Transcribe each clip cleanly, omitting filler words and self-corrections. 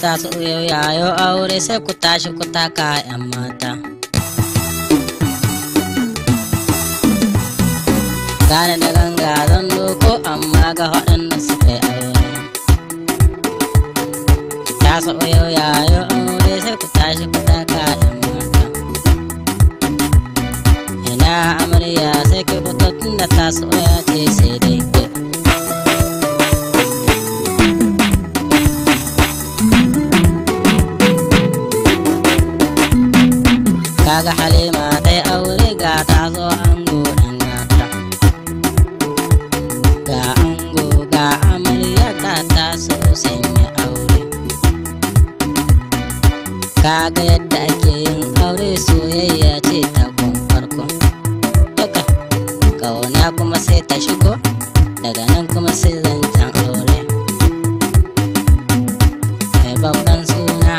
Ta so yayo aure sai ku tashi ku taka yan mata. Gane da ganga zan doko amma ga waɗanda suka yi aure. Ta so yayo aure sai ku tashi ku taka yan mata. Ina amarya sai ki fito tunda ta so ya ce sai dai ke. Kaga Halima ta yi aure ga ta zo ango dan gata. Ga ango ga amarya ta taso sanya aure. Kaga yadda ake yin aure soyayya ce ta gun farko. Duka kauna kuma sai ta shigo daga nan kuma sai zancen aure. Mai babban suna,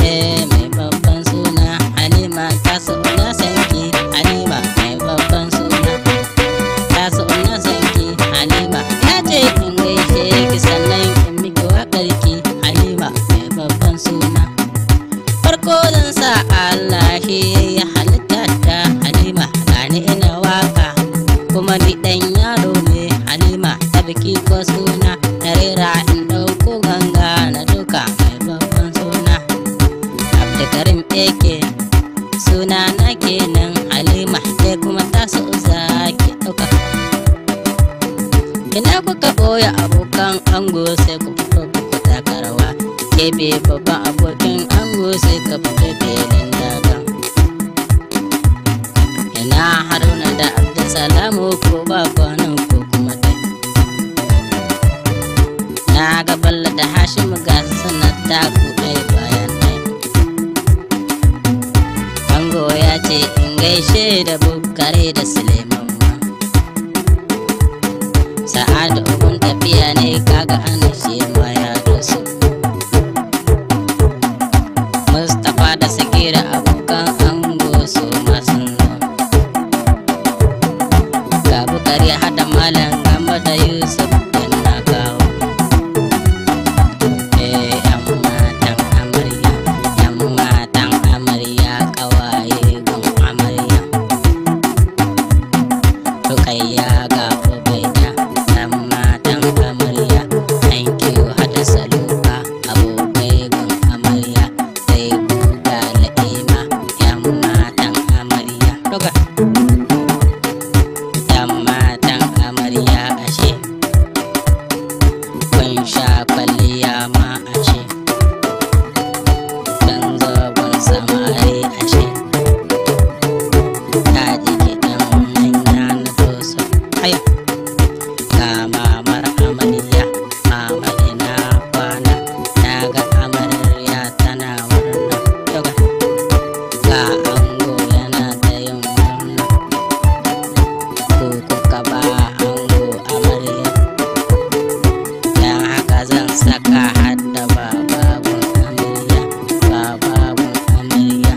eh mai babban suna Halima ta so na sanki Halima mai babban suna. Ta so na sanki Halima ya ce in gaishe ki sannan in miki waƙar ki Halima mai babban suna. Farko zan sa Allah shi ya halitta ta Halima gani ina waka kuma ni ɗan yaro ne Halima ta biki ko suna na rera in ɗauko ganga na duka mai babban suna. Abdulkarim AK suna na kenan Halima ke kuma ta so zaki ɗauka. Ina kuka ɓoye abokan ango sai ku fito ku taka rawa. Kebe babban abokin ango sai ka fito filin daga. Ina Haruna da Abdulsalamu ko ba kwanan ko kuma dai. Na ga Bello da Hashimu ga su suna taku ɗaya bayan ɗaya. Ango ya ce in gaishe da Bukari da Suleiman ma. Sa'adu uban tafiya ne kaga ana shi ma ya doso. Mustapha da Sagira abokan ango su ma sun zo. Ga Bukari hada Malam Gambo da Yusuf ɗin na kawo. Eh yan matan amarya, yan matan amarya ƙawaye gun amarya. Rukayya ga Ubaida, yan matan amarya. Thank you hada Saluka, abokai gun amarya. Sai buga la'ima, yan matan amarya. Doka. Yan matan amarya ashe. Kun sha kwalliya ma ashe. Dan zoben samari ashe. Ta ji kiɗan manya na doso. Haya. Ga mamar amarya, mama ina kwana. Na ga amarya tana murna. Doka. Ga ango yana ta yin murna. Ku kuka ba ango amarya. Dan haka zan saka hadda babagun amarya, babagun amarya.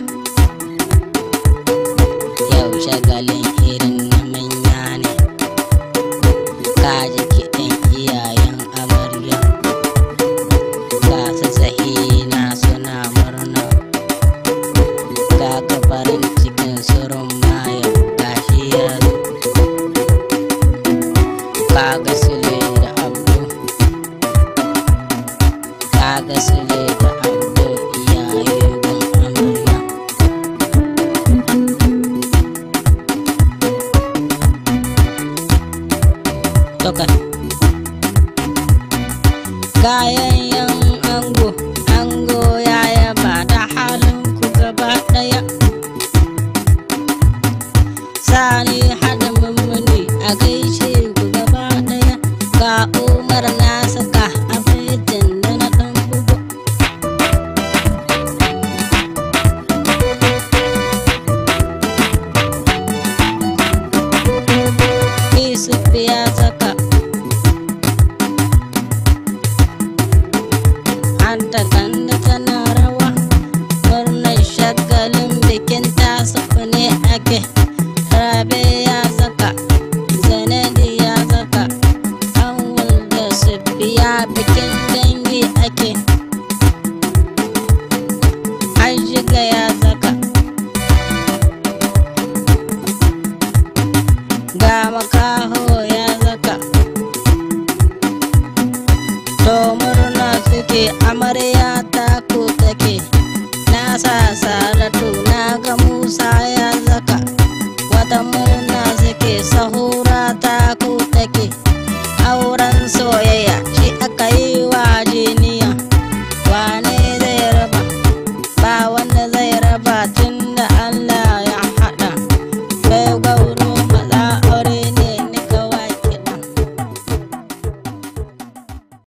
Yau shagalin irin na manya ne. Ka ji kiɗan iyayen amarya. Ga su Zahina suna murna. Ga ka farin cikin surun mayo gashi ya zo. Kaga Sule da Abdu. Kaga Sule da Abdu iyaye gun amarya. Doka. Kayan